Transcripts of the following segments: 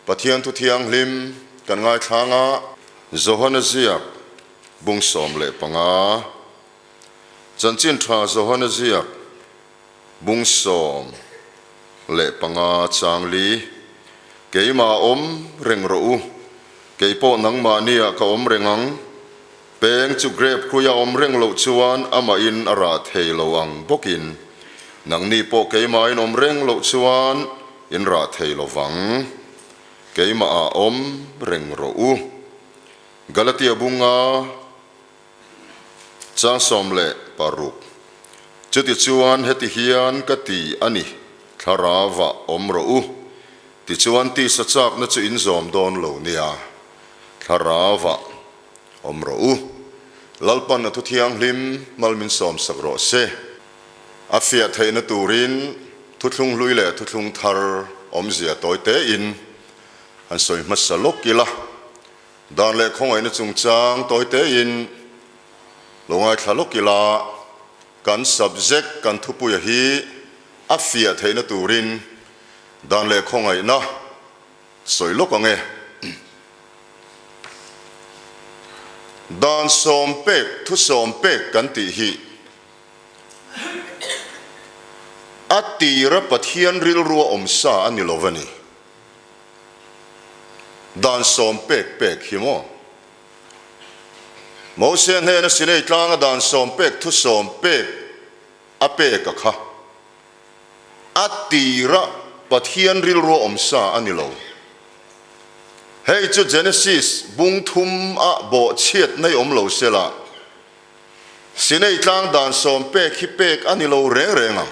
Pathian thu thianghlim kan ngaithlang a. Johana ziak bung 15. Chanchin tha Johana ziak bung 15 chang li. Keimah awm reng rawh u, kei pawh nangmahniah ka awm reng ang. Peng chu grape hruia awm reng loh chuan amahin a rah thei lo ang bawkin nangni pawh keimahin awm reng loh chuan in rah thei lo vang. Keimahah awm reng rawh u. Galatia bunga chang 16. Chutichuan heti hian ka ti a ni, Thlarauah awm rawh u. Tichuan tisa chakna chu in zawm dawn lo nia. Thlarauah awm rawh u. Lalpan a thu thianghlim mal min sawmsak rawh se. A fiah theihna turin thuthlung hlui leh thuthlung thar awmzia tawi tein han sawi hmasa lawk ila, dan leh khawngaihna chungchang tawi tein lo ngaithla lawk ila, kan subject kan thupuia hi a fiah theihna turin dan leh khawngaihna Sawi lawk ang e. Dan sawm pek, thu sawm pek kan tih hi a tira Pathian rilrua awm sa a ni lo va ni. Dan sawm pek pek hi maw? Mose hnena Sinai tlanga dan sawm pek, thu sawm pek a pek a kha. A tira Pathian rilru awm sa a ni lo. Hei chu Genesis bung thum ah bawh chhiat nei awm lo se la, Sinai tlang dan sawm pek hi pek a ni lo reng reng ang.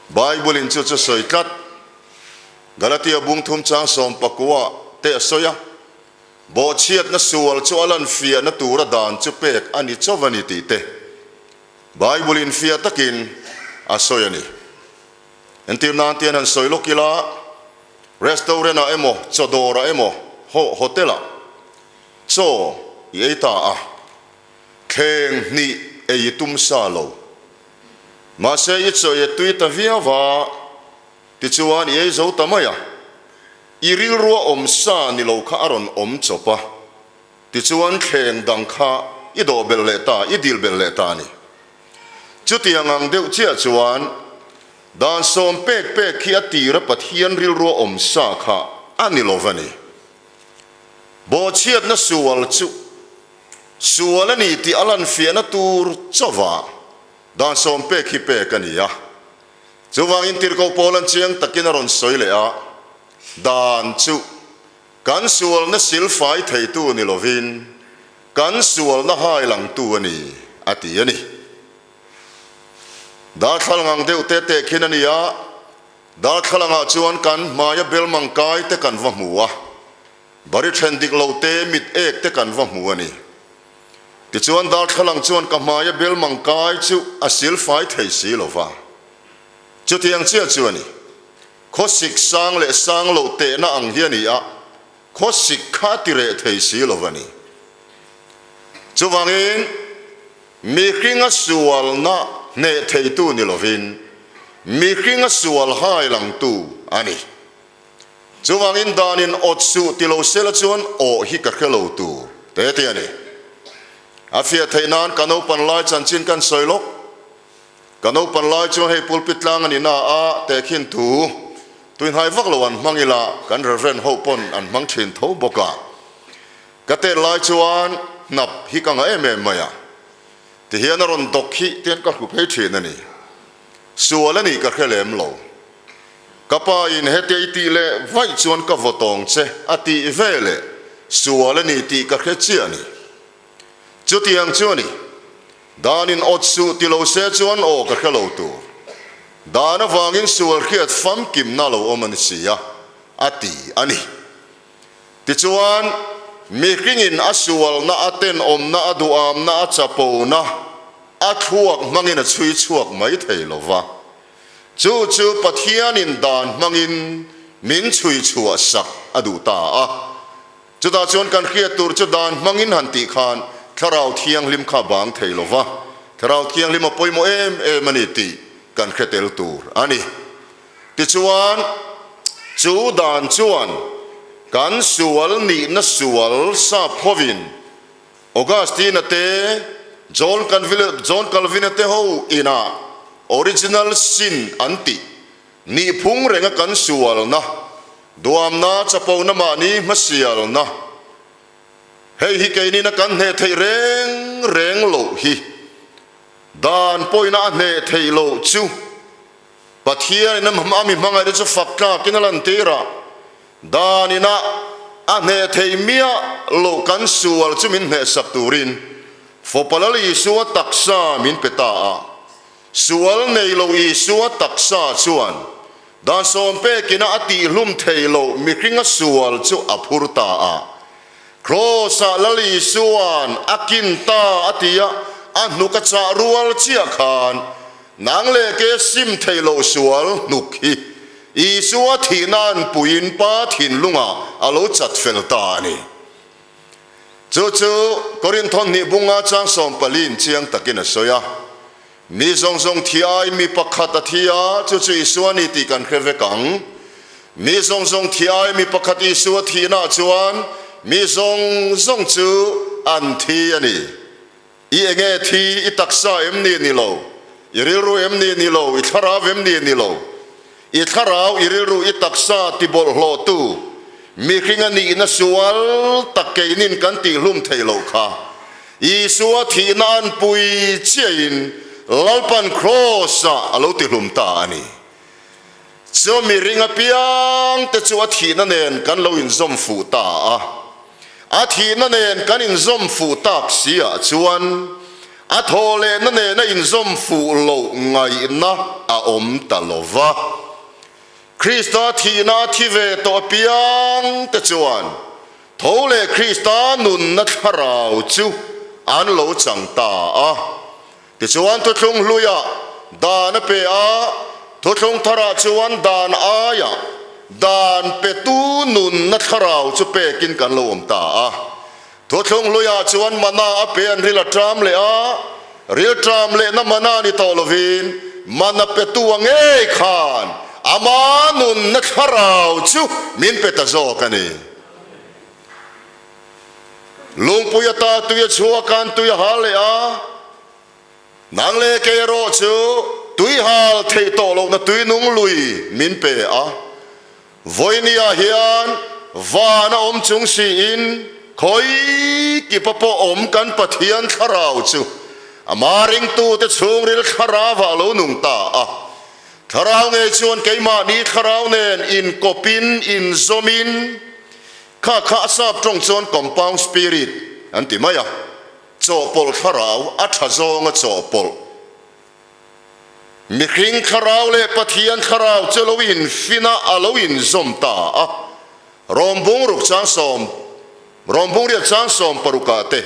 Bible in chu chu sawi tlat. Galatia bung thum chang 19 te a sawi a, Bawhchhiatna sual chu a lan fiahna tura dan chu pek a ni chauh a ni tih te. Bible in fiah takin a sawi a ni. Entir nan tian han sawi lawk ila, restaurant ah emaw, chaw dawr ah emaw, ho hotel ah chaw i ei ta a, thleng hnih ei i tum sa lo. Mahse i chaw i tui ta viau a, tichuan i ei zo ta mai a, i rilrua awm sa ni lo kha a rawn awm chawp a. Tichuan thleng dang kha i dawh belh leh ta, i dil belh leh ta a ni. Chutiang ang deuh chiah chuan dan sawm pek pek khi a tira Pathian rilrua awm sa kha a ni lo va ni. Bawhchhiatna sual chu sual a ni tih a lanfiahna tur chauhah dan sawm pek hi pek a ni a. Chuvangin Tirhkoh Paula'n chiang takin a rawn sawi leh a, Dan chu Kan sualna silfai theitu ni lovin kan sualna hai langtu a ni, a ti a ni. Darthlalang ang deuh te tehkhin a ni a, darthlalangah chuan kan hmaia belmang kai te kan va hmu a, bari then dik lo te mit ek te kan va hmu a ni. Tichuan darthlalang chuan ka hmaia belmang kai chu a silfai thei si lo va. Chutiang chiah chu a ni. Khawsik sang leh sang loh tehna ang hi a ni a, khawsik kha a ti reh thei si lo a ni. Chuvangin, mihringa sualna hneh theitu ni lovin, mihringa sual hai langtu a ni. Chuvangin danin awt suh ti lo sela chuan awh hi ka hre lo tur te te a ni. A fiah theih nan ka naupan lai chanchin kan sawi lawk. Ka naupan lai chuan hei pulpit tlang a ni na a, tehkhin thu tuihnai vak lo an hmang ila kan Reverend ho pawn an hmang thin tho bawk a. Ka tet lai chuan hnap hi ka ngah em em mai a, tihian a rawn dawk hi tian ka hru phei thin a ni. Sual a nih ka hre lem lo. Ka pa in heti i tih leh vaih chuan ka vaw tawng che a tih veleh sual a ni tih ka hre chiah a ni. Chutiang chu a ni. Danin awt suh ti lo se chuan aw ka hre lo tur. Dan avangin sual hriat famkimna lo awm a ni si a, a ti a ni. Tichuan, mihringin a sualna, a tenawmna, a duhamna, a chapona, a thluak hmangin a chhui chhuak mai thei lo va. Chu chu Pathianin dan hmangin min chhui chhuah sak a duh ta a. Chutah chuan kan hriat tur chu dan hmangin han tih khan Thlarau Thianghlim kha bang thei lo va, Thlarau Thianghlim a pawimawh em em a ni tih kan hre tel tur a ni. Tichuan, Chu dan chuan kan sual nihna sual sap hovin Augustine-a te, John John Calvin-a te ho inah original sin an tih nihphung renga kan sualna, duamna, chapona mahni hmasialna, hei hi keinina kan hneh theih reng reng loh hi dan pawhina a hneh theih loh chu Pathianin a mi hmangaihna chu fak tlakin a lantir a, dan ina a hneh theih miah loh kan sual chu min hnehsak turin Fapa Lal Isua taksa min pe ta a. Sual nei lo Isua taksa chuan dan sawm pekina a tihhlum theih loh mihringa sual chu a phur ta a. Kraws-ah Lal Isua'n a kin ta a ti a, a hnuk a chah rual chiah khan Nang leh ke sim theih loh sual hnuk hi Isua thihna an puiin Pa thinlungah a lo chat fel ta a ni. Chu chu Korinth hnih bunga chang sawmpaliin chiang takin a sawi a, Mi zawng zawng thi ai mi pakhat a thi a, chu chu Isua a ni tih kan hre vek ang. Mi zawng zawng thi ai mi pakhat Isua thihnaah chuan mi zawng zawng chu an thi a ni. I enge thi, i taksa em ni ni lo, i rilru em ni ni lo, i thlarau em ni ni lo, i thlarau, i rilru, i taksa ti bawlhhlawhtu mihring a nihna sual tak keinin kan tihhlum theih loh kha. Isua thihna an pui chiahin Lalpan Kraws-ah a lo tihlum ta a ni. Chu mihring apiang te chu a thihna nen kan lo inzawm fuh ta a. A thihna nen kan inzawm fuh tak si ah chuan a thawh lehna nena inzawm fuh loh ngaihna a awm ta lo va. Krista thihna a thi ve tawh apiang te chuan tho leh Krista nunna thlarau chu an lo chang ta a. Tichuan thuthlung hluiah dan a pe a, thuthlung tharah chuan dan aiah dan petu nunna thlarau chu pekin kan lo awm ta a. Thuthlung hluiah chuan mana a pe an ril a ṭam leh a, ril ṭam lehna mana ni tawh lovin mana petu a ngei khan ama nunna thlarau chu min pe ta zawk a ni. Lungpui ata tui a chhuak a, an tui a hal leh a, nang leh kei erawh chu tui hal theih tawh lohna tui nung lui min pe a. Vawinia hian van a awm chung siin khawi kipa pawh awm kan Pathian thlarau chu ama ringtute chhungril thlarauah a lo nung ta a. Thlarau ngei chuan keimahni thlarau nen inkawpin inzawmin Kha kha a sap tawng chuan compound spirit an ti mai a, chawhpawlh thlarau a tha zawnga chawhpawlh. Mihring thlarau leh Pathian thlarau chu lo infin a, a lo inzawm ta a. Rawm bungruk chang sawm, Rawm bungriat chang sawm parukah te,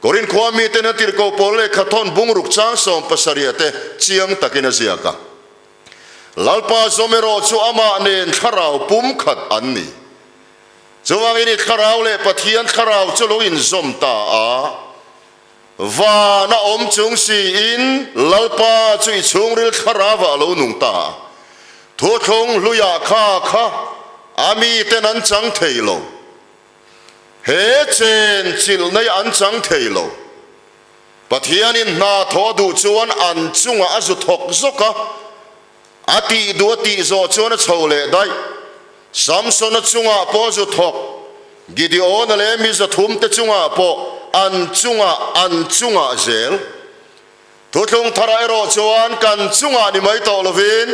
Korin khua miten a tirhkoh pawl lehkha thawn bungruk chang sawm pasarih te chiang takin a ziak a. Lalpa zawm erawh chu amah nen thlarau pumkhat an ni. Chuvangin i thlarau leh Pathian thlarau chu lo inzawm ta a, van a awm chung siin Lalpa chu i chhungril thlarauah a lo nung ta a. Thuthlung hluiah kha kha a miten an chang thei lo. He chen chilh nei an chang thei lo. Pathianin hna thawh a duh chuan an chungah a zu thawk zawk a, a tih duh a tih zawh chuan a chho leh daih. Samsona chungah pawh a zu thawk, Gideona leh mi zathumte chungah pawh an chungah an chungah zel. Thuthlung tharah erawh chuan kan chungah ni mai tawh lovin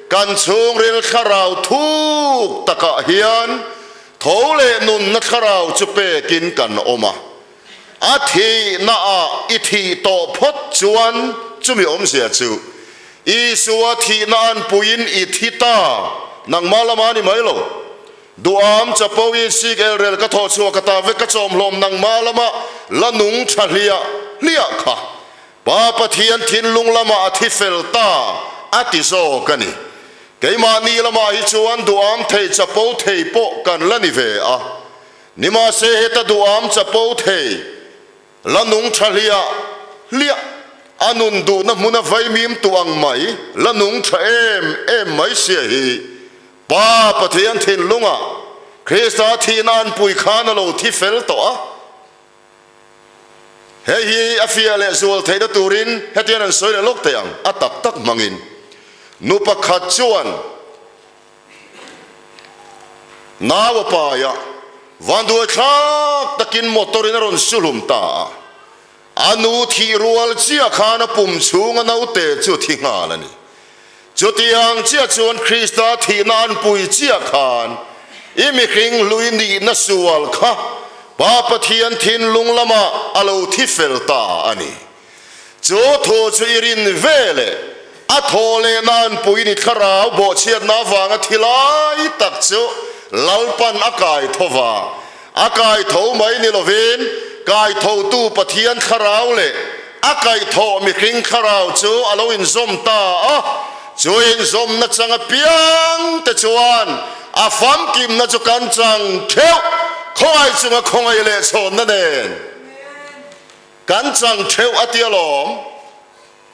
kan chhungril thlarau thuk takah hian tho leh nunna thlarau chu pekin kan awm a. A thihna ah i thih tawh phawt chuan chumi awmzia chu Isua thihna an puiin i thi ta, nangmah lamah a ni mai lo. Duham chapo i sik elrel ka thawh chhuah ka ta vek ka chawmhlawm nangmah lamah la nung tha hliah hliah kha Pa Pathian thinlung lamah a thi fel ta a ti zawk a ni. Keimahni lamah hi chuan duham thei chapo thei pawh kan la ni ve a. Nimahse heta duham chapo thei, la nung tha hliah hliah, a nun duhna hmuna vaimim tu ang mai, la nung tha em em mai sia hi. Pa Pathian thinlungah Krista thihna an pui khan a lo thi fel tawh a. Hei hi a fiah leh zual theihna turin hetiang an sawi leh lawk thei ang, a tak tak hmangin. Nu pakhat chuan nau a pai a, vanduai thlak takin motor in a rawn su hlum ta a. A nu thih rual chiah khan a pum chhunga naute chu thi nghal a ni. Chutiang chiah chuan Krista thihna an pui chiah khan i mihring hlui nihna sual kha Pa Pathian thinlung lamah a lo thi fel ta a ni. Chu thu chu i rin ve leh a thaw lehna an pui ni thlarau bawhchhiatna avanga thi lai tak chu Lalpan a kai tho va. A kai tho mai ni lovin kai thotu Pathian thlarau leh a kaihthawh mihring thlarau chu a lo inzawm ta a, chu inzawmna chang apiang te chuan a famkimna chu kan chang theuh, khawngaih chunga khawngaih leh chhawnna nen kan chang theuh a ti alawm.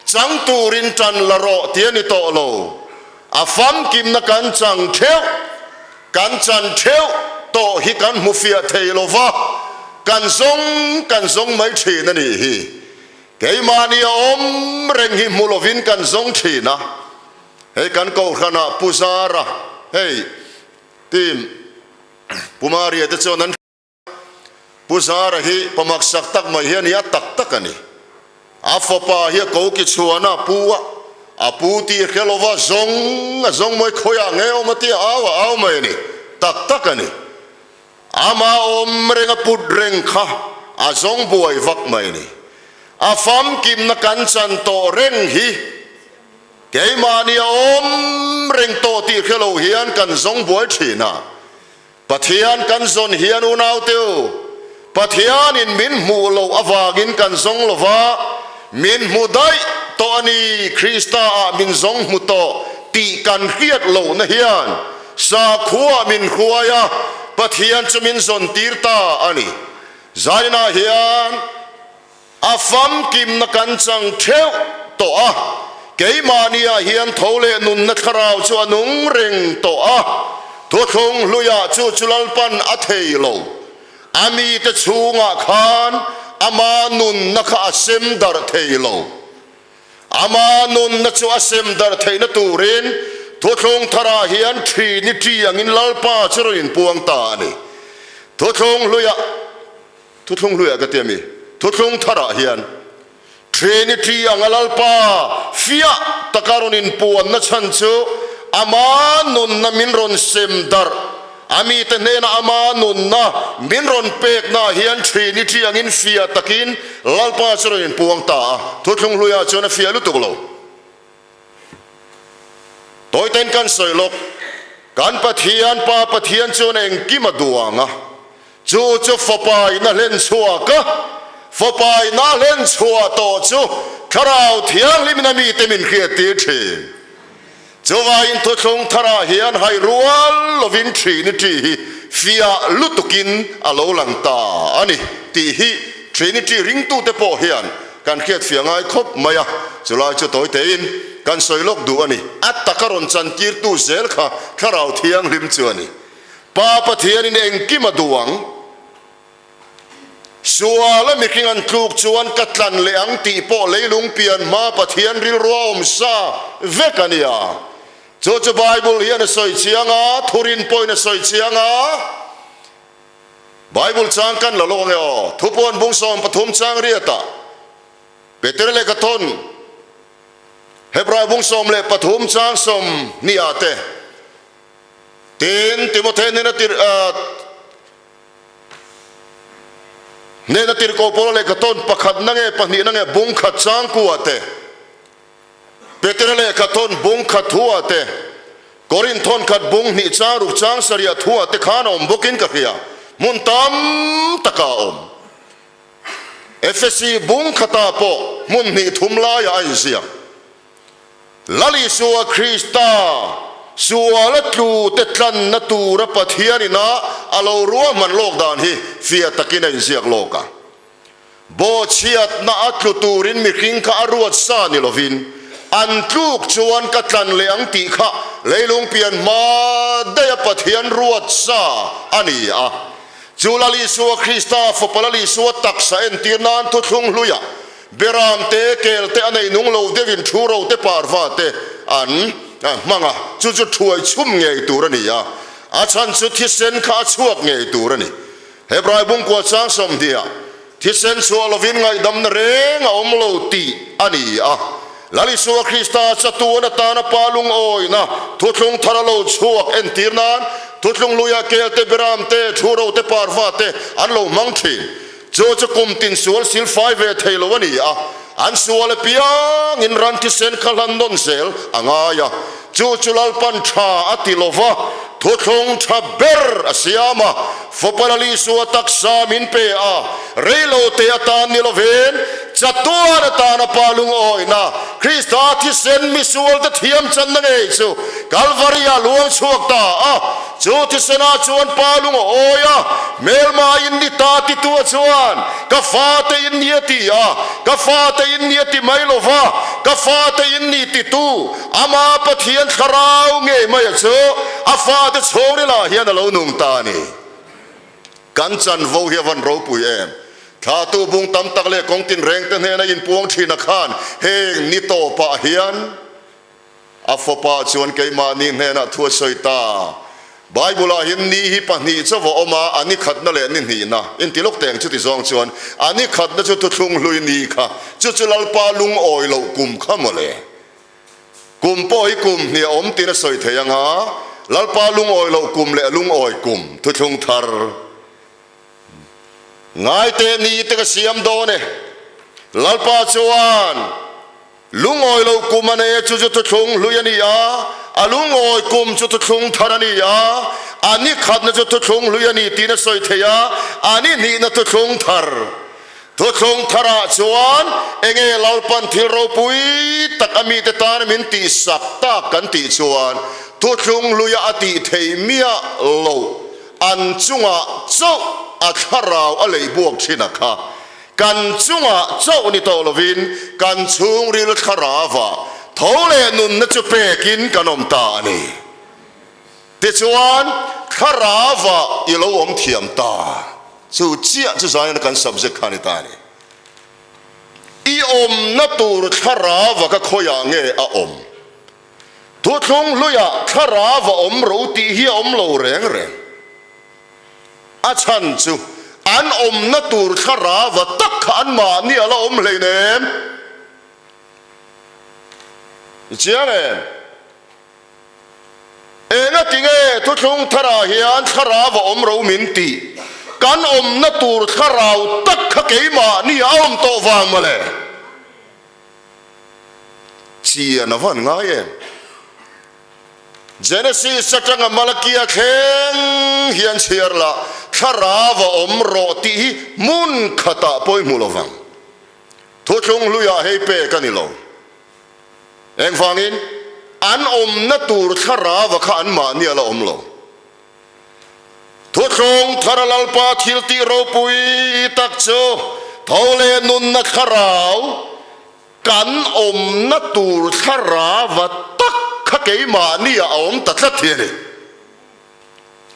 Chang turin tan la rawh ti a ni tawh lo. A famkimna kan chang theuh, kan chan theuh tawh hi kan hmu fiah thei lo va, kan zawng kan zawng mai thin a nih hi. Keimahni a awm reng hi hmu lovin kan zawng thin a. Hei kan Kohhranah Pu Zara, hei team Pu Maria te chuan an. Pu Zara hi pamaksak tak mai hi a ni a, tak tak a ni. A fapa hi a ko ki chhuan a, pu a, a pu tih hre lova zawng a zawng mai khawiah nge awm a tia au a au mai a ni, tak tak a ni. Ama awm reng a put reng kha a zawng buai vak mai a ni. A famkimna kan chan tawh reng hi keimahni a awm reng tawh tih hre lo hian kan zawng buai thin a. Pathian kan zawn hian unaute u, Pathianin min hmuh loh avangin kan zawng lo va, min hmu daih tawh a ni, Krista ah min zawng hmu tawh tih kan hriat lohna hian sakhuaah min hruai a, Pathian chu min zawn tir ta a ni. Zainah hian. A famkimna kan chang theuh tawh a, keimahniah hian tho leh nunna thlarau chu a nung reng tawh a, thuthlung hluiah chu chu Lalpan a thei lo. A mite chhungah khan ama nunna kha a sem darh thei lo. Ama nunna chu a sem darh theihna turin thuthlung tharah hian Trinity angin Lalpa chu rawn inpuang ta a ni. Thuthlung hluiah. Thuthlung hluiah ka ti a mi? Thuthlung tharah hian Trinity anga Lalpa fiah taka rawn inpuanna chhan chu ama nunna min rawn sem darh, a mite hnena ama nunna min rawn peknaah hian Trinity angin fiah takin Lalpa chu rawn inpuang ta a. Thuthlung hluiah chuan a fiah lutuk lo. Tawitein kan sawi lawk, kan Pathian Pa Pathian chuan engkim a duang a, chu chu Fapa in a hlen chhuak a, Fapa in a hlen chhuah tawh chu Thlarau Thianghlim in a mite min hriattir thin. Chuvangin thuthlung tharah hian hai rual lovin Trinity hi fiah lutukin a lo lang ta a ni tih hi Trinity ringtute pawh hian Kan hriatfiah ngai khawp mai a, chulai chu tawi tein kan sawi lawk duh a ni. A taka rawn chantirtu zel kha Thlarau Thianghlim chu a ni. Pa Pathianin engkim a duh ang. Suala mihring an tluk chuan ka tlan leh ang tih pawh leilung pian hma Pathian rilrua awm sa vek a nia. Chu chu Bible hian a sawi chiang a, thurin pawhin a sawi chiang a. Bible chang kan la lawk ange aw. Thupuan bung 13 chang riatah Peter lehkha thawn Hebrai bung 13 chang 20 ah te tin Timothy hnena tir hnena tirhkoh Paula lehkha thawn pakhatna nge pahnihna nge bung khat chang kuah te Petera lehkha thawn bung khat thuah te, Korinth thawn khat bung hnih chang ruk chang sarih thuah te khan a awm bawkin ka hria, hmun tam takah a awm. Efesi bung khatah pawh hmun hnih thum laiah a inziak. Lal Isua Krista suala tlu te tlanna tura Pathian ina a lo ruahman lawk dan hi fiah takin a inziak lawk a. Bawhchhiatna a tlu turin mihring kha a ruat sa ni lovin, An tluk chuan ka tlan leh ang tih kha leilung pian hma daiha Pathian ruat sa a ni a. Chu Lal Isua Krista Fapa Lal Isua taksa entir nan thuthlung hluiah Beram te, kel te a nei nung lo deuhin thu ro te parva te an hmang a, chu chu thuai chhum ngei tur a ni a, a chhan chu thisen kha a chhuak ngei tur a ni. Hebrai bungkua chang 20ah, Thisen chhuah lovin ngaihdamna reng a awm lo tih a ni a. Lal Isua Krista chatuan atana Pa lungawina thuthlung thar a lo chhuak entir nan thuthlung hluiah kel te, beram te, thu ro te, parva te an lo hmang thin. Chu chu kum tin sual sil fai ve thei lo a ni a, an sual apiangin ran thisen kha hlan nawn zel a ngai a. Chu chu Lalpan tha a ti lo va, thuthlung tha ber a siam a, Fapa Lal Isua taksa min pe a, rei lo te atan ni lovin chatuan atana Pa lungawina Krista thisen misualte thiam channa ngei chu Kalvari-ah luang chhuak ta a. Chu thisenah chuan Pa lung a awi a, hmelma in ni ta titua chuan, Ka fate in ni a ti a, ka fate in ni a ti mai lo va, ka fate in ni titu, ama Pathian thlarau ngei maia chu a fate chhawngrilah hian a lo nung ta a ni. Kan chanvo hi a van ropui em? Thlatu bung tam tak leh kawng tinrengte hnena inpuang thin a khan heng ni tawpah hian, A fapa chuan keimahni hnenah thu a sawi ta. Bible-ah hian ni hi pahnih chauh a awm a, a ni khatna leh ni hnihna. Inti lawk teng chuti zawng chuan a ni khatna chu thuthlung hlui ni kha, chu chu Lalpa lungawi loh kum kha mawle. Kum pawh hi kum hnih a awm tiin a sawi thei ang a, Lalpa lungawi loh kum leh lungawi kum, thuthlung thar. Ngaite ni te ka siam dawn e. Lalpa chuan. Lungawi loh kum a nei a, chu chu thuthlung hlui a ni a, a lungawi kum chu thuthlung thar a ni a, a ni khatna chu thuthlung hlui a ni tiin a sawi thei a, a ni hnihna thuthlung thar. Thuthlung tharah chuan enge Lalpan thil ropui tak a mite tana min tihsak tak kan tih chuan thuthlung hluia a tih theih miah loh an chungah chauh a thlarau a lei buak thin a kha. Kan chungah chauh ni tawh lovin kan chhungril thlarauah tho leh nunna chu pekin kan awm ta a ni. Tichuan, thlarauah i lo awm thiam ta. Chu chiah chu zaina kan subject kha a ni ta a ni. I awmna tur thlarauva ka khawiah nge a awm? Thuthlung hluiah thlarauva awm ro tih hi a awm lo reng reng. A chhan chu an awmna tur thlarau tak kha anmahni a la awm hleinem. I chiang em? Enga tinge thuthlung tharah hian thlarau a awm ro min tih? Kan awmna tur thlarau tak kha keimahni a awm tawh vang mawle. Chian a van ngai em? Genesis atanga Malakia thleng hian chhiar la, thlarau a awm rawh tih hi hmun khatah pawh i hmu lo vang. Thuthlung hluiah hei pek a ni lo. Engvangin? An awmna tur thlarau kha anmahni a la awm lo. Thuthlung thara Lalpa thiltih ropui tak chu tho leh nunna thlarau, Kan awmna tur thlarava tak kha keimahni ah a awm ta tlat hi a ni.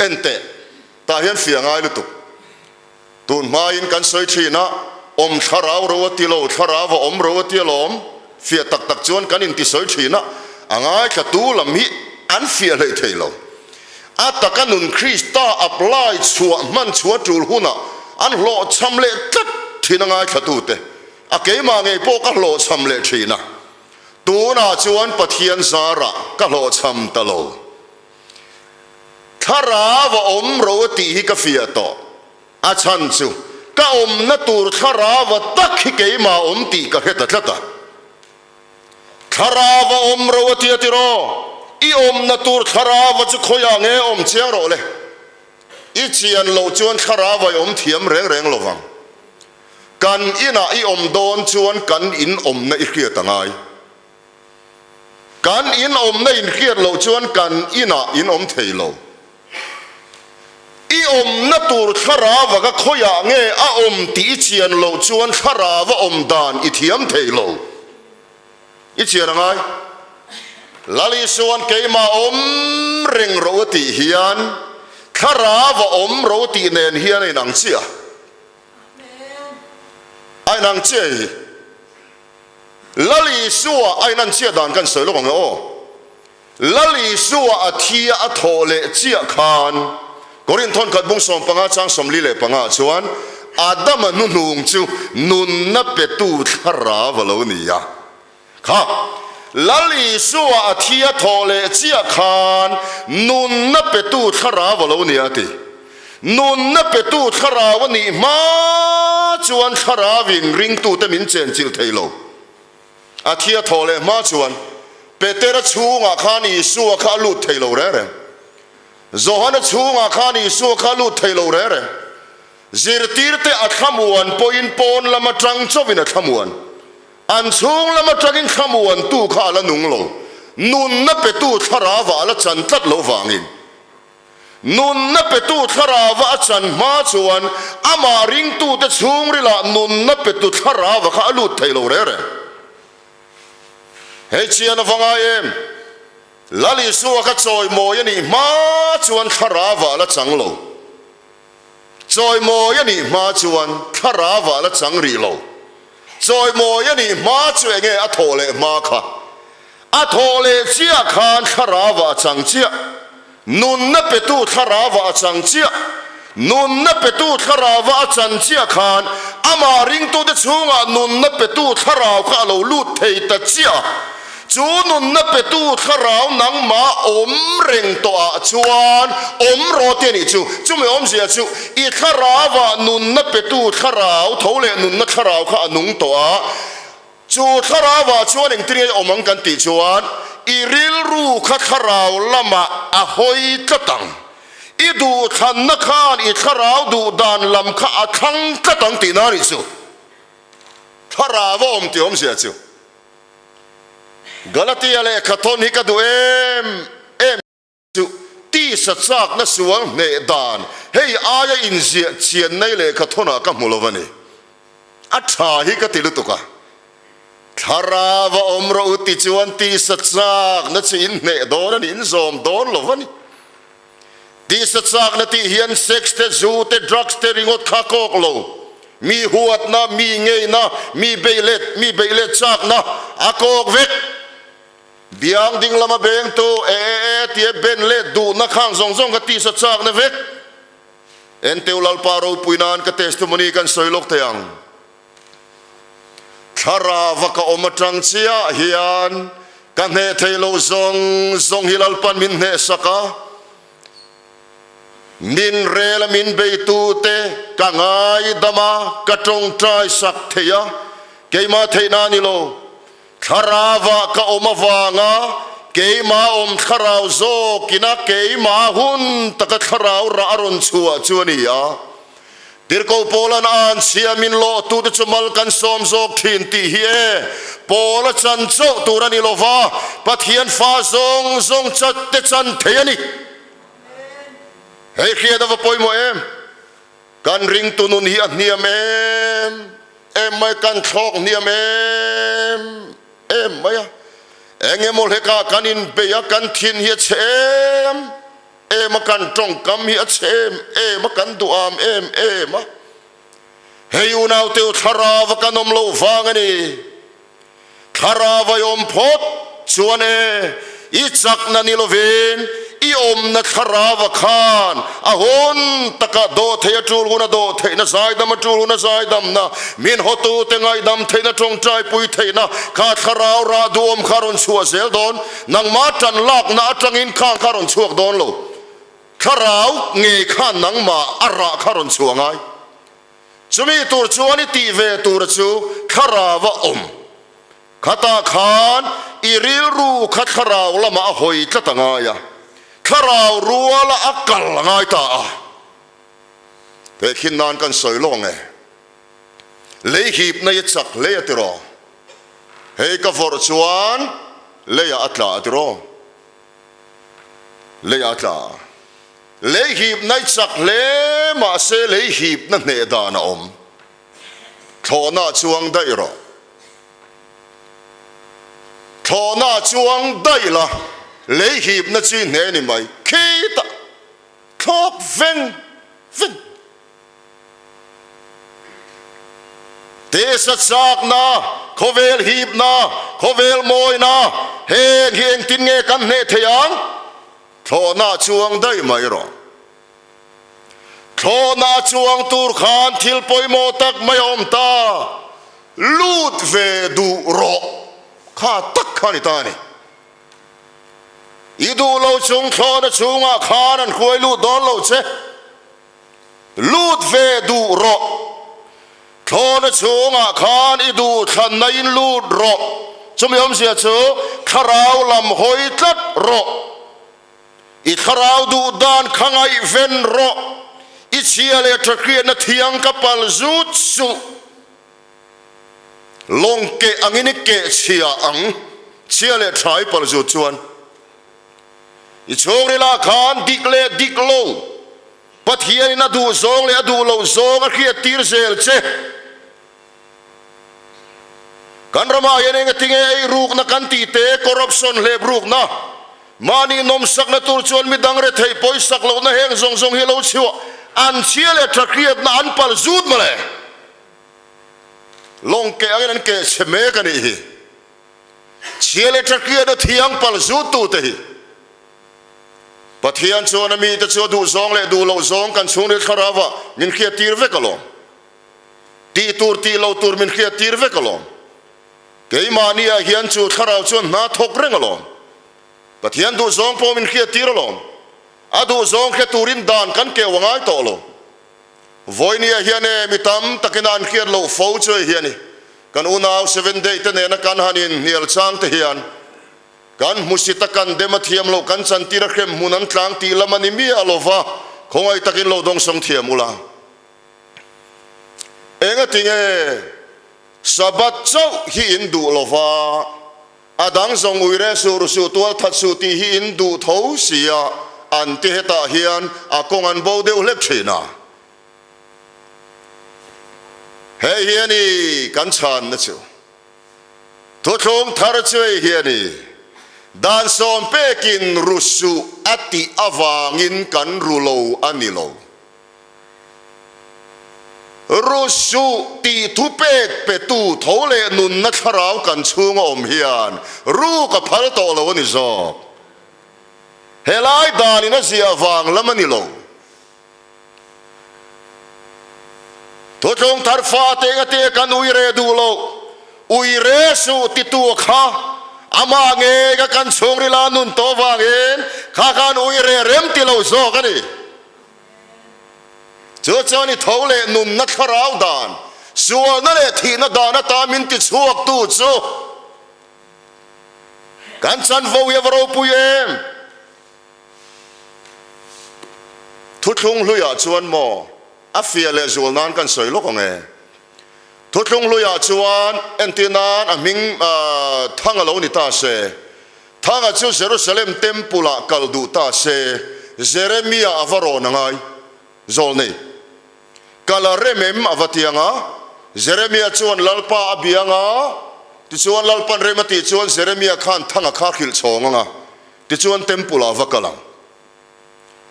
Enteh, tah hian fiah ngai lutuk. Tun hmain kan sawi thin a, awm thlarau ro a ti lo, thlarau a awm ro a ti alawm. Fiah tak tak chuan kan inti sawi thin a, a ngaithla tu lam hi an fiah hleih thei lo. A taka nun Krista apply chhuah hman chhuah tul hunah an hlawhchham leh tlat thin a ngaithla tute. A keimah ngei pawh ka hlawhchham leh thin a, tunah chuan Pathian zarah ka hlawhchham ta lo. Thlarau a awm ro a tih hi ka fiah tawh. A chhan chu ka awmna tur thlarau a tak hi keimah awm tih ka hre ta tlat a. Thlarau a awm ro a tia tiraw? I awmna tur thlarau a chu khawiah nge awm chiang rawh le? I chian loh chuan thlarau a i awm thiam reng reng lo vang. Kan inah i awm dawn chuan kan in awmna i hriat a ngai. Kan in awmna in hriat loh chuan kan inah in awm thei lo. I awmna tur thlarau ka khawiah nge a awm tih i chian loh chuan thlarau a awm dan i thiam thei lo. I chian a ngai. Lal Isua'n keimah awm reng ro a tih hian thlarau a awm ro tih nen hian a inang chiah. A inang chiah hi. Lal Isua a inan chiah dan kan sawi lawk ang e aw. Lal Isua a thi a a thawh leh chiah khan Korinth thawnkhat bung 15 chang 45 ah chuan Adama hnuhnung chu nunna petu thlarau a lo ni a. Kha Lal Isua a thi a thawh leh chiah khan nunna petu thlarau a lo ni a ti. Nunna petu thlarau a nih hma chuan thlarauin ringtute min chenchilh thei lo. A thi a thawh leh hma chuan Petera chhungah khan Isua kha a lut thei lo reng reng. Johana chhungah khan Isua kha a lut thei lo reng reng. Zirtirte a thlamuan pawhin pawn lam atang chauhin a thlamuan. An chhung lam atangin thlamuantu kha a la nung lo. Nunna petu thlarauah a la chan tlat lo vangin. Nunna petu thlarauva a chan hma chuan amah ringtute chhungrilah nunna petu thlarauva kha a lut thei lo reng reng. Hei chian a va ngai em? Lal Isua kha chawimawi a nih hma chuan thlarauva a la chang lo. Chawimawi a nih hma chuan thlarauva a la chang rih lo. Chawimawi a nih hma chu enge a thawh leh hma kha? A thawh leh chiah khan thlarauva a chang chiah. Nunna petu thlarauva a chang chiah. Nunna petu thlarauva a chan chiah khan amah ringtute chhungah nunna petu thlarau kha a lo lut thei ta chiah. Chu nunna petu thlarau nangmah awm reng tawhah chuan awm rawh tih a nih chu. Chumi awmzia chu i thlarauah nunna petu thlarau tho leh nunna thlarau kha a nung tawh a. Chu thlarauah chuan engtin nge awm ang kan tih chuan i rilru kha thlarau lamah a hawi tlat ang. I duhthlanna khan i thlarau duh dan lam kha a thlang tlat ang tihna a nih chu. Thlarau a awm tih awmzia chu Galatia lehkha thawn hi ka duh em em. Chu tisa chakna sual hneh dan hei aia inziah chian nei lehkha thawnah ka hmu lo a ni. A tha hi ka ti lutuk a. Thlarau a awm rawh u ti chuan tisa chakna chu in hneh dawn a ni, in zawm dawn lo a ni. Tisa chakna tih hian sex te, zu te, drugs te ringawt kha kawk lo. Mi huatna, mi ngeina, mi beihlet, mi beihlet chakna a kawk vek. Biang ding lama bengtu e e e tia ben leh duhna khang zawng zawng ka tisa chakna vek. Enteu Lalpa ropui nan ka testimony kan sawi lawk thei ang. Thlarava ka awm atang chiah hian ka hneh thei lo zawng zawng hi Lalpan min hneh sak a. Min rel a min beitute ka ngaidam a, ka tawngtai sak thei a, keimah theihna a ni lo. Thlarauah ka awm avanga keimah awm thlarau zawkina keimah hun taka thlarau rah a rawn chhuah chu a ni a. Tirhkoh Paula'n a an chhia min lawhtute chu mal kan sawm zawk thin tih hi e Paula chan chauh tur a ni lo va, Pathian fa zawng zawng chatte chan thei a ni. Hei hriat a va pawimawh em? Kan ringtu nun hi a hniam em em mai, kan thlawk hniam em em mai a. Eng emaw hlekah kan inbei a, kan thin hi a chhe em em a, kan tawngkam hi a chhe em em a, kan duham em em a. Hei unaute u thlarau a kan awm loh vang a ni. Thlarau a awm phawt chuan e, i chakna ni lovin i awmna thlarau a khan a hun takah dawhtheih a tul hun a dawhtheihna, zaidam a tul hun a zaidamna, min hawtute ngaihdam theihna, tawngtaipui theihna kha thlarau rah duhawm kha a rawn chhuah zel dawn. Nangmah tan lakna atangin khang kha a rawn chhuak dawn lo. Thlarau ngei khan nangmah a rah kha a rawn chhuah ngai. Chumi tur chuan i tih ve tura chu thlarau a awm. Khatah khan i rilru kha thlarau lamah a hawi tlat a ngai a, thlarau ruala a kal a ngai ta a. He khin nan kan sawi lawk ang e. Lei hipna i chak hle a tiraw? Hei ka vawrh chuan leiah a tla a tiraw? Leiah a tla. Lei hipna i chak hle mahse lei hipna hneh dan a awm. Thlawhna a chuang daih rawh. Thlawhna a chuang daih la, lei hipna chu i hne ni mai. Khitah thlawk veng veng. Tisa chakna, khawvel hipna, khawvel mawina, heng hi engtin nge kan hneh thei ang? Thlawhna a chuang daih mai rawh. Thlawhna a chuang tur khan thil pawimawh tak mai a awm ta, lut ve duh rawh kha tak kha a ni ta a ni. I duh lo chung thlawhna chhungah khan an hruai lut dawn lo che. Lut ve duh rawh. Thlawhna chhungah khan i duh thlanna in lut rawh. Chumi awmzia chu thlarau lam hawi tlat rawh. I thlarau duh dan kha ngaihven rawh. I chhia leh tha hriatna thiang ka pal zut suh. Lawng keh angin i keh chhia ang. Chhia leh tha i pal zut chuan. I chhungrilah khan dik leh dik lo, Pathianin a duh zawng leh a duh loh zawng a hriattir zel che. Kan ramah hian engatinge ei rukna kan tih te, corruption hlep rukna, mahni nawmsakna tur chuan midang retheih pawisak lohna heng zawng zawng hi lo chhuah an chhia leh tha hriatna an pal zut mawle. Lawng keh angin an keh chhe mek a nih hi. Chhia leh ṭhakriatna thiang pal zuttute hi Pathian chuan a mite chu a duh zawng leh duh loh zawng kan chhungril thlarauah min hriattir vek alawm. Tih tur tih loh tur min hriattir vek alawm. Keimahniah hian chu thlarau chuan hna thawk reng alawm. Pathian duh zawng pawh min hriattir alawm. A duh zawng hre turin dan kan keu a ngai tawh lo. Vawinia hian e mi tam takin a an hriat loh fo chu hei hi a ni. Kan unau Seven Day te nena kan han inhnial chang te hian kan hmusit a kan dem a thiam loh kan chantir a hrem hmun an tlang tih lam a ni miah lo va, khawngaih takin lo dawngsawng thiam ula. Engatinge Sabbath chauh hi in duh lo va, A dang zawng ui reh suh ru suh tual that suh tih hi in duh tho si a, an ti hetah hian a kawng an bo deuh hlek thin a. Hei hi a ni kan chhanna chu. Thuthlung thar chu hei hi a ni, Dan sawm pekin ru suh a tih avangin kan ru lo a ni lo. Ru suh tih thupek petu tho leh nunna thlarau kan chhunga awm hian ru ka phal tawh lo a ni zawk. Helai danin a ziah vang lam a ni lo. Thuthlung thar fate engate kan ui reh duh lo, ui reh suh titu kha amah ngei ka kan chhungrila nun tawh vangin kha khan ui reh rem ti lo zawk a ni. Chu chuan i tho leh nunna thlarau dan, sualna leh thihna dan ata min tichhuaktu chu kan chanvo hi a va ropui em? Thuthlung hluiah chuan maw a fiah leh zual nan kan sawi lawk ang e. Thuthlung hluiah chuan entir nan a hming Thang a lo ni ta se, Thanga chu Jerusalem Temple-ah kal duh ta se, Jeremia a va rawn a ngai. Zawlnei, Kal a rem em? a va ti ang a. Jeremia chuan Lalpa a bia ang a, tichuan Lalpan rem a tih chuan Jeremia khan Thanga kha hrilh chhawng ang a, tichuan Temple-ah a va kal ang.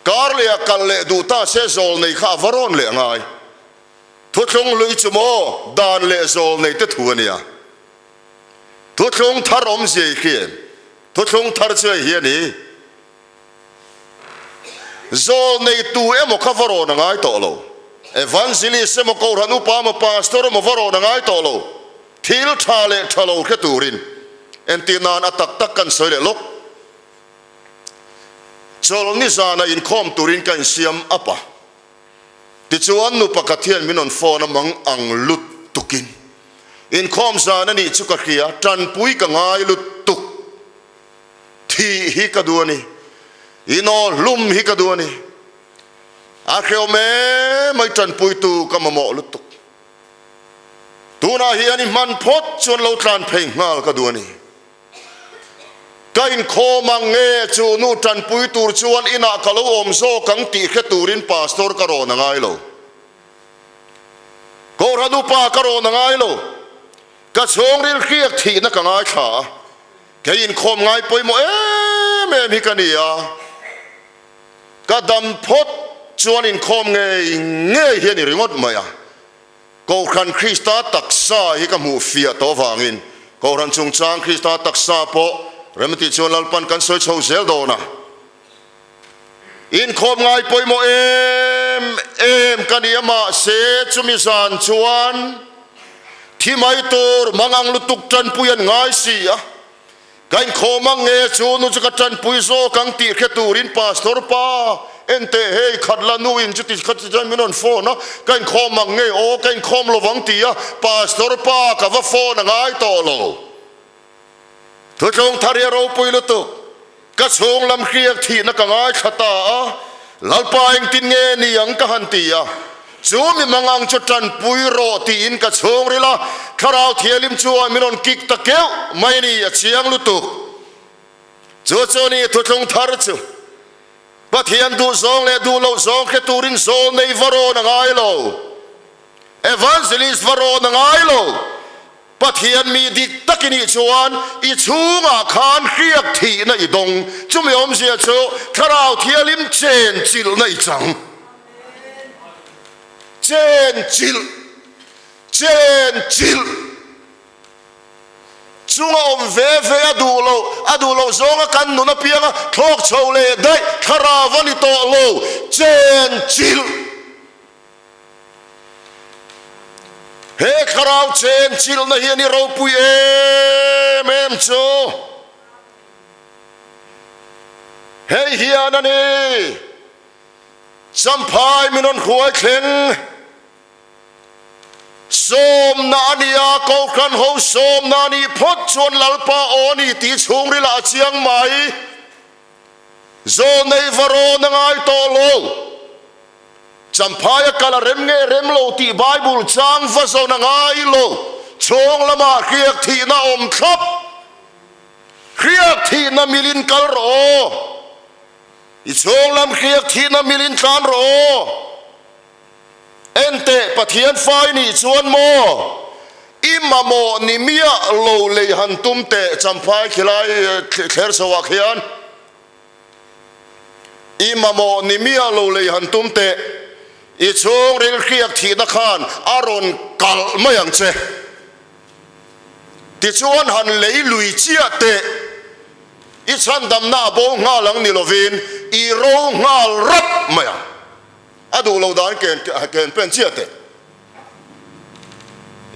Kar leh a kal leh duh ta se Zawlnei kha a va rawn leh a ngai. Thuthlung hlui chu maw dan leh Zawlnei te thu a nia. Thuthlung thar awmzia i hria em? Thuthlung thar chu hei hi a ni. Zawlneitu emaw kha va rawn a ngai tawh lo. Evangelist emaw Kohhran upa emaw Pastor emaw va rawn a ngai tawh lo. Thil tha leh tha lo hre turin entir nan a tak tak kan sawi leh lawk. Chawlhni zana inkhawm turin ka insiam up a. Tichuan nu pakhat hian min rawn phone a mang ang lutukin inkhawm zan a nih chu ka hria, tanpui ka ngai lutuk, thih hi ka duh a ni, inawh hlum hi ka duh a ni, a hrehawm emai tanpuitu ka mamawh lutuk, tunah hian i hman phawt chuan lo tlan phei nghal ka duh a ni. Ka inkhawm ang nge chu nu tanpui tur chuan inah ka lo awm zawk ang tih hre turin pastor ka rawn a ngai lo. Kohhran upa ka rawn a ngai lo. Ka chhungril hriak thihna ka ngaithla a. Kei inkhawm ngai pawimawh em em hi ka ni a, ka dam phawt chuan inkhawm ngei ngei hi a ni ringawt mai a. Kohhran Krista taksa hi ka hmuh fiah tawh avangin Kohhran chungchang Krista taksa pawh remti chuan Lalpan kan sawi chho zel dawn a. Inkhawm ngai pawimawh em em ka ni a mahse chumi zan chuan thi mai tur mangang lutuk tanpui an ngai si a. Ka inkhawm ang nge chu nu chu ka tanpui zawk ang tih hre turin Pastor pa enteh hei khat la nu in chuti kha ti chuan min rawn phone a, ka inkhawm ang nge aw ka inkhawm lovang ti a Pastor pa ka va phone a ngai tawh lo. Thutlung thar hi a ropui lutuk. Ka chhung lam hriak thihna ka ngaithla ta a, Lalpa engtin nge ni ang ka han ti a, chu mi mangang chu tanpui rawh tiin ka chhungril a, Thlarau Thialim chuan min rawn kik ta keuh mai ni, a chiang lutuk. Chu chu ni thuthlung thar chu Pathian duh zawng leh duh loh zawng hre turin zawl nei va rawn a ngai lo, Evangelist va rawn a ngai lo. Pathian mi dik tak i nih chuan i chhungah khan hriak thihna i dawng. Chumi awmzia chu Thlarau Thialim chen chilhna i chang. Chen chilh, chen chilh. Chunga awm ve ve a duh loh, a duh loh zawnga kan nun apianga thlawk chho leh daih Thlarau a ni tawh lo. Chen chilh. He thlarau chen chilhna hian i ropui em em chu hei hian a ni. Champhai min rawn hruai thleng sawmna a ni a, Kohhran ho sawmna a nih phawt chuan Lalpa aw a ni tih chhungrilah a chiang mai. Zawnei va rawn a ngai tawh lo. Champhaia kal a rem nge rem lo tih Bible chang va zawn a ngai lo. Chhawng lamah hriak thihna a awm thlap. Hriak thihna milin kal rawh aw. I chhawng lam hriak thihna milin tlan rawh aw. Enteh, Pathian fa i nih chuan maw i mamawh ni miah lo lei han tum teh Champhai khilai thler chho ah khian i mamawh ni miah lo lei han tum teh i chhungril hriak thihna khan a rawn kalh mai ang che. Tichuan han lei lui chiah teh i chhandamna a bo nghal ang ni lovin i ro nghal rap mai ang. A duh lo dan ken ken pen chiah teh.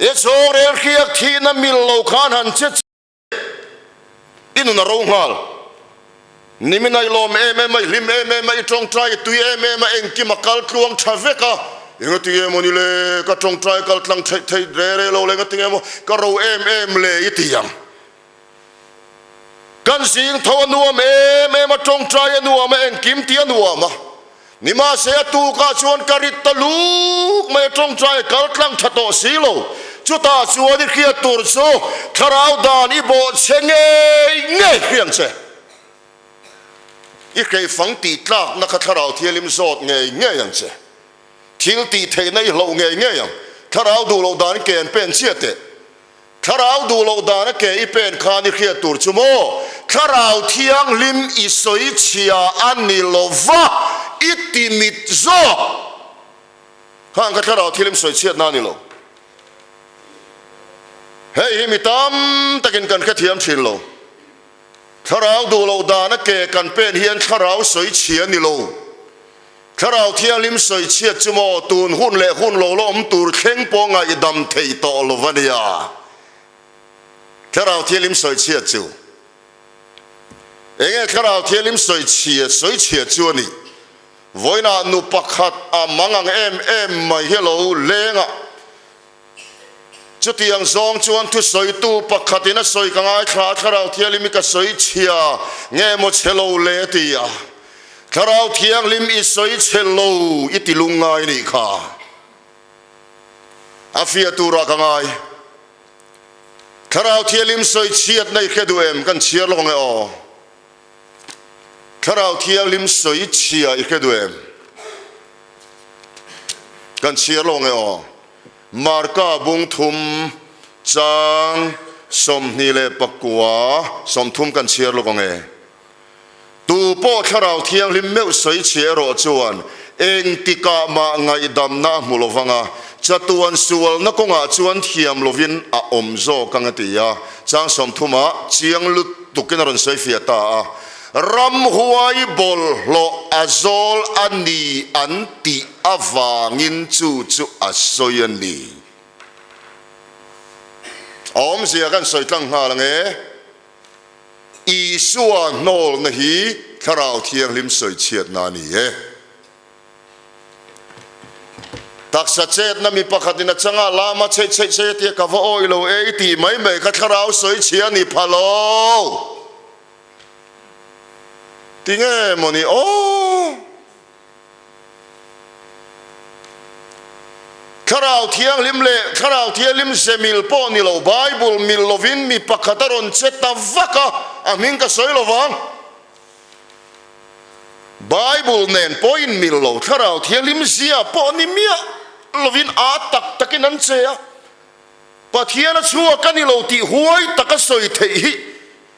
I chhungril hriak thihna mil lo khan han che chiah i nun a ro nghal. Nimin a i lawm em em a, i hlim em em a, i tawngtai i tui em em a, engkim a kal tluang tha vek a. Engati nge maw ni le, ka tawngtai kal tlang theih theih re re lo le, engati nge maw ka ro em em le i ti ang. Kan zing tho a nuam em em a, tawngtai a nuam a, engkim tih a nuam a. Nimahse a tukah chuan ka rit ta luk mai a, tawngtai a kal tlang tha tawh si lo. Chutah chuan i hriat tur chu thlarau dan i bawhchhe ngei ngei hriang che. I hreifang tih tlakna kha thlarau thianghlim zawt ngei ngei ang che. Thil tih theihna i hloh ngei ngei ang. Thlarau duh loh dan ke an pen chiah teh. Thlarau duh loh dan a ke i pen khan i hriat tur chu maw? Thlarau Thianghlim i sawi chhia a ni lo va, i ti mit zawk. Khang kha Thlarau Thianghlim sawi chhiatna a ni lo. Hei hi mi tam takin kan hrethiam thin lo. Thlarau duh loh dan a ke kan pen hian Thlarau sawi chhia a ni lo. Thlarau Thianghlim sawi chhiat chu maw tun hun leh hun lo la awm tur thleng pawh ngaihdam thei tawh lo va nia. Thlarau Thianghlim sawi chhiat chu enge Thlarau Thianghlim sawi chhiat sawi chhiat chu a nih? Vawiinah nu pakhat a mang ang em em mai hi a lo leng a. Chutiang zawng chuan thusawitu pakhatin a sawi ka ngaithla a, Thlarau Thianghlim i ka sawi chhia nge maw chhe lo le a ti a. Thlarau Thianghlim i sawi chhe lo i ti lungngai nih kha. A fiah turah ka ngai. Thlarau Thianghlim sawi chhiatna i hre duh em? Kan chhiar lawk ang e aw. Thlarau Thianghlim sawi chhia i hre duh em? Kan chhiar lo nge aw. Marka bung thum chang. 29, 30 kan chhiar lawk ang e. Tu pawh Thlarau Thianghlim meuh sawi chhia erawh chuan engtikah mah ngaihdamna a hmu lovang a, chatuan sualna kawngah chuan thiam lovin a awm zawk ang a ti a. Chang 30 ah chiang lutukin a rawn sawi fiah ta a, Ramhuai bawlhhlawh a zawl a ni an tih avangin chu chu a sawi a ni. A awmzia kan sawi tlang nghal ang e. Isua hnawlna hi Thlarau Thianghlim sawichhiatna a ni e. Taksa chetna mi pakhatin a changa lama chheih chheih chheih a tia ka va awih lo e i tih mai mai kha Thlarau sawichhia a ni pha lo. Tinge mawni aw? Thlarau Thianghlim leh Thlarau Thianghlim ze mil pawh ni lo, Bible mil lovin mi pakhat a rawn che ta vak a, a hming ka sawi lo vang. Bible nen pawh inmil lo, Thlarau Thianghlim zia pawh ni miah lovin aa tak takin an che a, Pathian a chhuak a ni lo tih huai taka sawi theih hi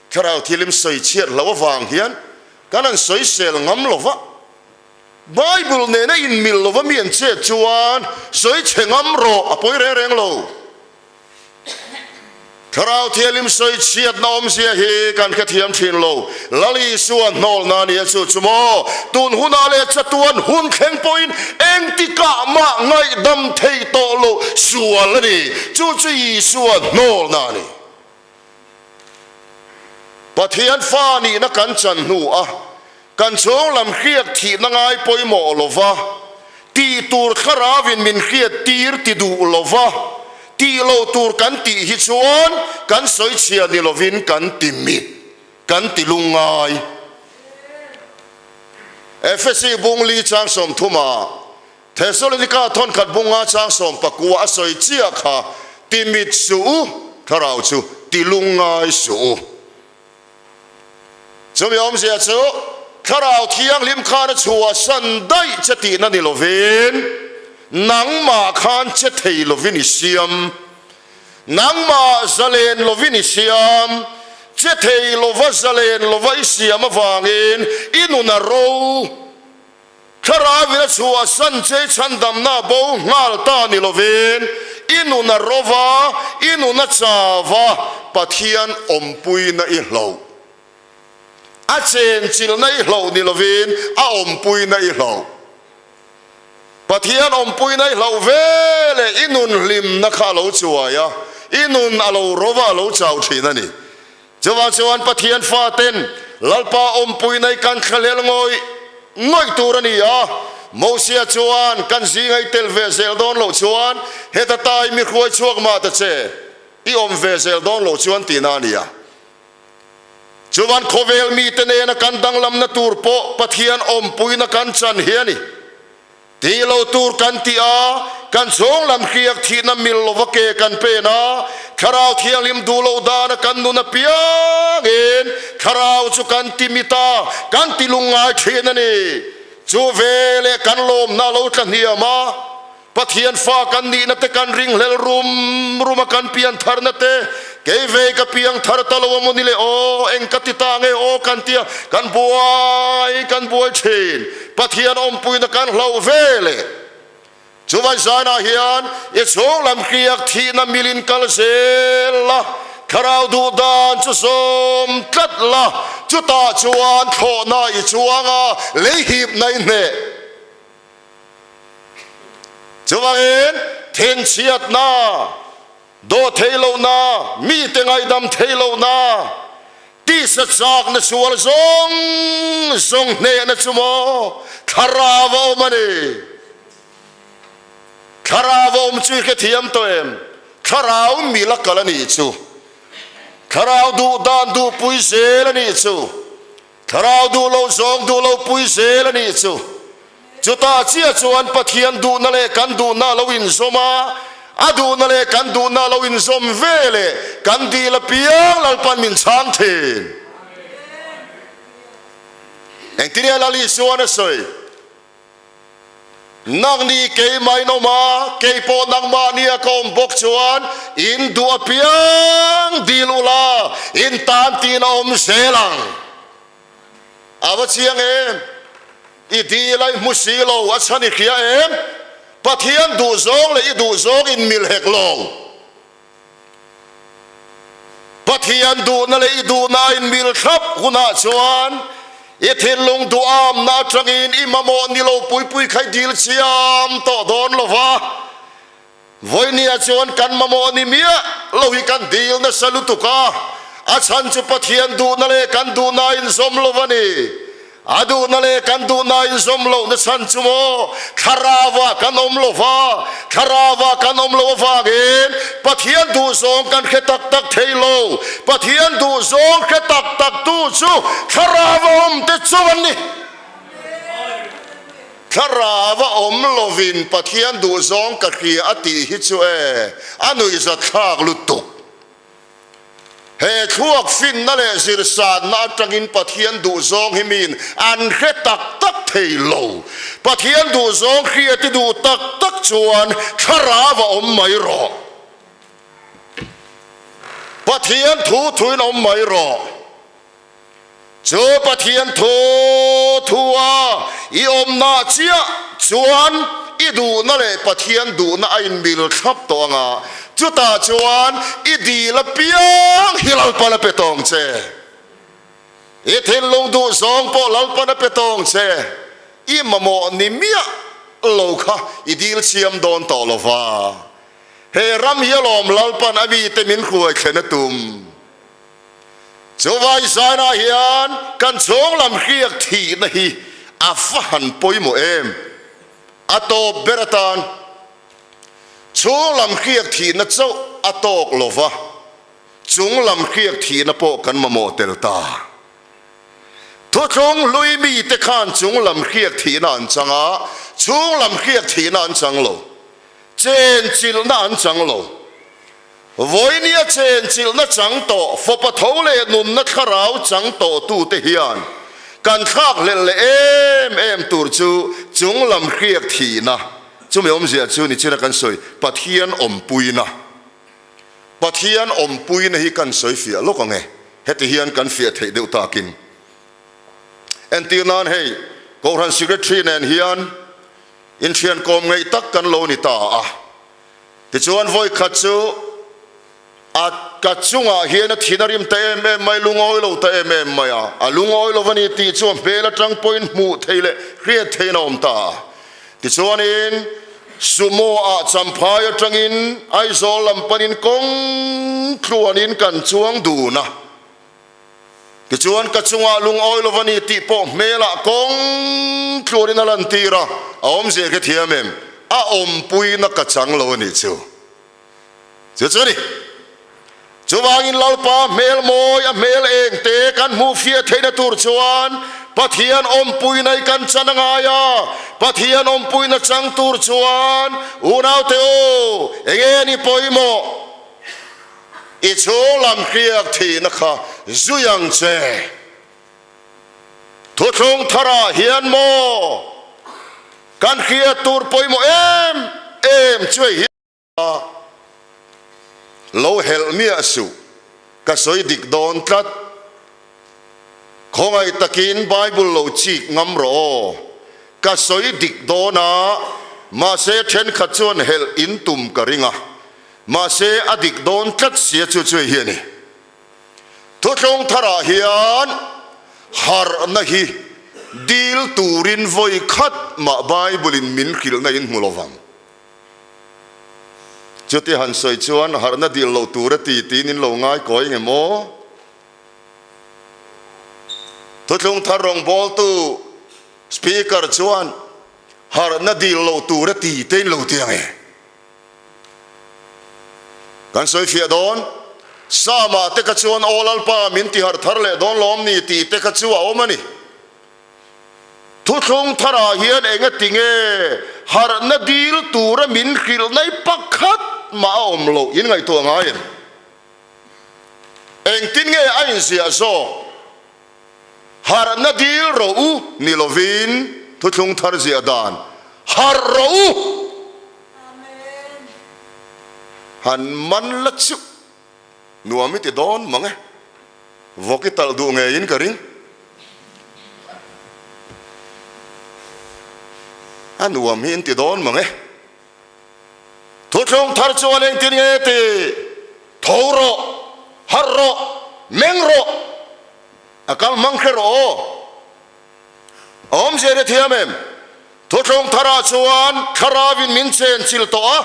Thlarau Thianghlim sawi chhiat hlo avang hian kan han sawisel ngam lo va. Bible nena inmil lova mi an chet chuan sawi chhe ngam rawh a pawi reng reng lo. Thlarau Thianghlim sawi chhiatna awmzia hi kan hrethiam thin lo. Lal Isua hnawlna a nia chu chu maw? Tun hunah leh chatuan hun thleng pawhin engtikah mah ngaihdam thei tawh loh sual a ni. Chu chu Isua hnawlna a ni. Pathian fa nihna kan chan hnu a, kan chhung lam hriak thihna ngai pawimawh lova, tih tur thlarauin min hriat tir ti duh lova, tih lo tur kan tih hi chuan kan sawichhia ni lovin kan ti mit, kan ti lungngai. Efesi bung li chang 30 ah Thesalonika thawnkhat bunga chang 19 a sawi chiah kha, Ti mit suh u, thlarau chu ti lungngai suh u. Chumi awmzia chu Thlarau Thianghlim khan a chhuahsan daih che tihna ni lovin, nangmah khan che thei lovin i siam, nangmah zalen lovin i siam, che thei lova zalen lova i siam avangin i nun a ro. Thlarauin a chhuahsan che i chhandamna bo nghal ta ni lovin, i nun a ro va, i nun a chau va, Pathian awmpuina i hloh. A chenchilhna i hloh ni lovin, a awmpuina i hloh. Pathian awmpuina i hloh veleh i nun hlimna kha a lo chuai a, i nun a lo ro va, a lo chau thin a ni. Chuvang chuan Pathian faten Lalpa awmpuina i kan thlahlel ngawih ngawih tur a ni a. Mosia chuan kan zinga i tel ve zel dawn loh chuan heta ta i mi hruai chhuak mah ta che, i awm ve zel dawn loh chuan tihna a ni a. Chuvan khawvel mite nena kan danglamna tur pawh Pathian awmpuina kan chan hi a ni. Tih lo tur kan tih a, kan chhung lam hriak thihna mil lova ke kan pen a, Thlarau Thianghlim duh loh dana kan nun apiangin Thlarau chu kan ti mit a, kan ti lungngai thin a ni. Chu veleh kan lawmna a lo tla hniam a, Pathian fa kan nihna te kan ringhlel rum rum a kan pian tharna te, Kei ve ka piang thar ta lo a maw ni le aw, eng ka ti ta nge aw kan tia, kan buai kan buai thin. Pathian awmpuina kan hlauh ve le. Chuvai zainah hian i chhung lam hriak thihna milin kal zel la, thlarau duh dan chu zawm tlat la, chutah chuan thlawhna i chuang a, lei hipna i hneh. Chuvangin thinchhiatna. Dawh thei lohna, mite ngaihdam thei lohna, tisa chakna sual zawng zawng hnehna chu maw Thlarau a awm a ni. Thlarau a awm chu i hrethiam tawh em? Thlarau mil a kal a nih chu. Thlarau duh dan duhpui zel a nih chu. Thlarau duh loh zawng duh loh pui zel a nih chu. Chutah chiah chuan Pathian duhna leh kan duhna a lo inzawm a, a duhna leh kan duhna a lo inzawm ve leh kan dil apiang Lalpan min chhang thin. Engtin nge Lal Isuan a sawi? Nangni keimah in awm a, kei pawh nangmahnia ka awm bawk chuan in duh apiang dil ula, in tan tiin a awm zel ang. A va chiang em? I dil a i hmu si lo, a chhan i hria em? Pathian duhzawng leh i duhzawng in mil hek lo. Pathian duhna leh i duhna a inmil thlap hunah chuan i thinlung duhamna atangin i mamawh ni lo pui pui kha i dil chiam tawh dawn lo va. Vawinia chuan kan mamawh ni miah lo hi kan dil nasa lutuk a, a chhan chu Pathian duhna leh kan duhna a inzawm lo a ni. A duhna leh kan duhna inzawm lohna chhan chu maw Thlarauah kan awm lo va, Thlarauah kan awm loh avangin Pathian duhzawng kan hre tak tak thei lo. Pathian duhzawng hre tak tak tu chu Thlarau a awm te chu an ni. Thlarau a awm lovin Pathian duhzawng ka hria a tih hi chu e, a nuihzatthlak lutuk. He thluak finna leh zirsanna atangin Pathian duhzawng hi miin an hre tak tak thei lo. Pathian duhzawng hriat i duh tak tak chuan thlarau a awm mai rawh. Pathian thu thuin awm mai rawh. Chu Pathian thu thua i awmna chiah chuan i duhna leh Pathian duhna a inmil thlap tawh ang a, chutah chuan i dil apiang hi Lalpan a pe tawng che. I thinlung duh zawng pawh Lalpan a pe tawng che. I mamawh ni miah lo kha i dil chiam dawn tawh lo va. He ram hi alawm Lalpan a mite min hruai thlen a tum. Chuvai zainah hian kan chhung lam hriak thihna hi a va han pawimawh em? A tawp ber atan chhung lam hriak thihna chauh a tawk lo va, chung lam hriak thihna pawh kan mamawh tel ta. Thuthlung hlui mite khan chung lam hriak thihna an chang a, chhung lam hriak thihna an chang lo. Chenchilhna an chang lo. Vawinia chenchilhna chang tawh, fawpa tho leh nunna thlarau chang tawhtute hian kan thlak hlelh leh em em tur chu chung lam hriak thihna, chumi awmzia chu nichina kan sawi Pathian awmpuina. Pathian awmpuina hi kan sawi fiah lawk ang e, heti hian kan fiah theih deuh takin. Entir nan hei Kohhran Secretary nen hian inthian kawm ngeih tak kan lo ni ta a. Tichuan vawi khat chu a ka chungah hian a thin a rim ta em em mai, lungawi lo ta em em mai a. A lungawi lo a ni tih chu a hmel atang pawhin hmuh theih leh hriat theihin a awm ta a. Tichuanin Sumo ah Champhai atangin Aizawl lam panin kawng tluanin kan chuang dun a. Tichuan ka chungah lungawi lo va ni tih pawh hmelah kawng tluanin a lantir a, a awmzia kha thiam em? A awmpuina ka chang lo a nih chu. Chu chu a ni. Chuvangin Lalpa hmel mawi a hmel eng te kan hmuh fiah theihna tur chuan Pathian awmpuina i kan chan a ngai a, Pathian awmpuina chang tur chuan unaute aw, enge ni pawimawh? I chhung lam hriak thihna kha zui ang che. Thuthlung tharah hian maw kan hriat tur pawimawh em em chu hei hi a lo helh miah suh, ka sawi dik dawn tlat. Khawngaih takin Bible lo chik ngam rawh aw. Ka sawi dik dawn a, mahse thenkhat chuan helh in tum ka ring a. Mahse, a dik dawn tlat sia chu chu hi a ni. Thuthlung tharah hian harhna hi dil turin vawi khat mah Bible-in min hrilhna in hmu lo vang. Chuti han sawi chuan harhna dil loh tur a ti tiin in lo ngai kawi nge maw? Thuthlung thar rawngbawltu Speaker chuan harhna dil loh tur a ti te in lo ti ang e. Kan sawi fiah dawn, Sama te kha chuan Aw Lalpa min ti harh thar leh dawn lawm ni tih te kha chu a awm a ni. Thuthlung tharah hian enga tinge harhna dil tura min hrilh nai pakhat mah a awm loh in ngaihtuah ngai em? Engtin nge a inziah zawk? Harhna dil rawh u ni lovin thuthlung thar ziah dan. Harh rawh u! Han man la chu nuam i ti dawn mang e. Vawk i talh duh ngeiin ka ring. A nuam hi in ti dawn mang e. Thuthlung thar chuan engtin nge ti? Tho rawh, harh rawh, meng rawh, a kal hmang hre rawh aw. A awmzia ri thiam em? Thuthlung tharah chuan Thlarauin min chenchilh tawh a,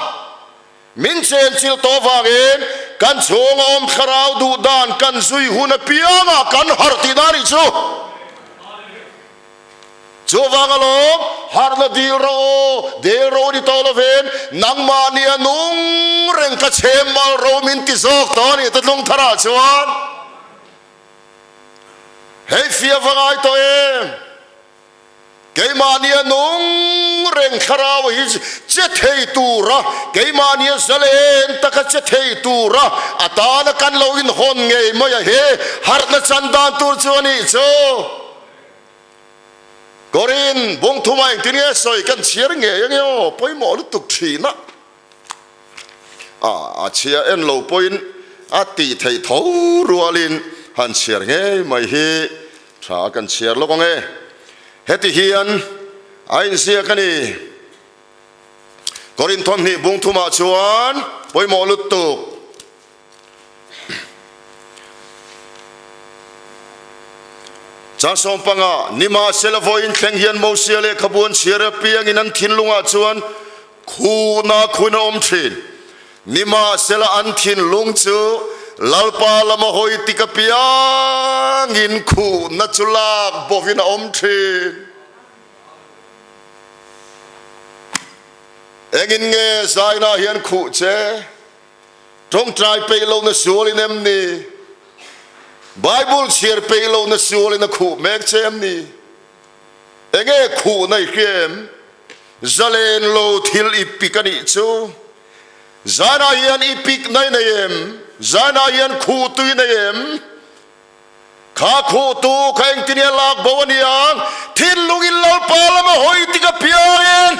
min chenchilh tawh vangin kan chhunga awm Thlarau duh dan kan zui hun apiangah kan harh tihna a nih chu. Chuvang alawm, harhna dil rawh aw, dil ro ni tawh lovin nangmahni a nung reng ka chhem mal ro min ti zawk tawh a nih Thuthlung tharah chuan. Hei fia va ngai tawh em? Keimahnia nung reng thlarau hi che thei tura, keimahnia zalen taka che thei tura a tana kan lo inhawn ngei mai a he harhna chan dan tur chu a nih chu. Korin bungthuma engtin nge sawi kan chhiar ngei ange aw, pawimawh lutuk thin a. A chhia en lo pawhin a tih theih tho rualin han chhiar ngei mai hi tha a kan chhiar lawk ang e. Heti hian a inziak a ni. Korinth thawmhnih bung thumah chuan pawimawh lutuk. Chang panga, Nimahsela vawiin thleng hian Mosia lehkhabu an chhiar apiangin an thinlungah chuan khuhna khun a awm thin. Nimahsela an thinlung chu Lalpa lama hawi tik apiangin khuhna chu lak bawhin a awm thin. Engin nge zaina hian khuh che? Tawngtai peih lohna sualin em ni? Bible chhiar peih lohna sualin a khuh mek che em ni? Enge khuhna i hria em? Zalen lo thil i pik a nih chu. Zanah hian i pik nai nei em? Zanah hian khuh tui nei em? Kha khuhtu kha engtin nge lak bo a ni ang? Thinlungin Lalpa lama hawi tik a piangin.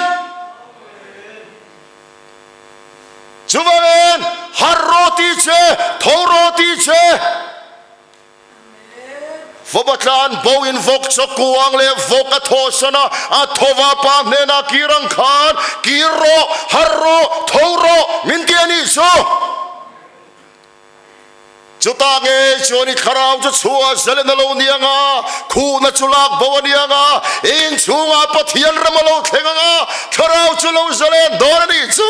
Chuvangin, harh rawh ti che, tho rawh ti che. Vawpa tlan bo in vawk chaw kuang leh vawk a thawhsan a, a thawva pa hnenah kir ang khan, kir rawh, harh rawh, tho rawh, min ti a nih chu. Chutah ngei chuan i thlarau chu chhuah zalen a lo ni ang a, khuhna chu lak bo a ni ang a, in chhungah Pathian ram a lo thleng ang a, thlarau chu lo zalen dawn a nih chu.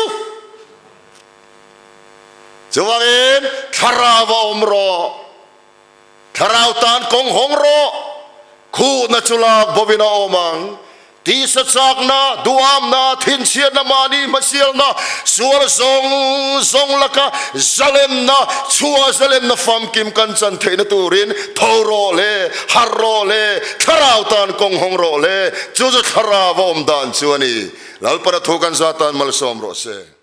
Chuvangin thlarau a awm rawh. Thlarau tan kawng hawng rawh, khuhna chu lak bovin a awm ang. Tisa chakna, duhamna, thinchhiatna, mahni hmasialna, sual zawng zawng laka zalenna, chhuah zalenna famkim kan chan theihna turin tho rawh le, harh rawh le, thlarau tan kawng hawng rawh le, chu chu thlarau a awm dan chu a ni. Lalpana thu kan za tan malsawm rawh se.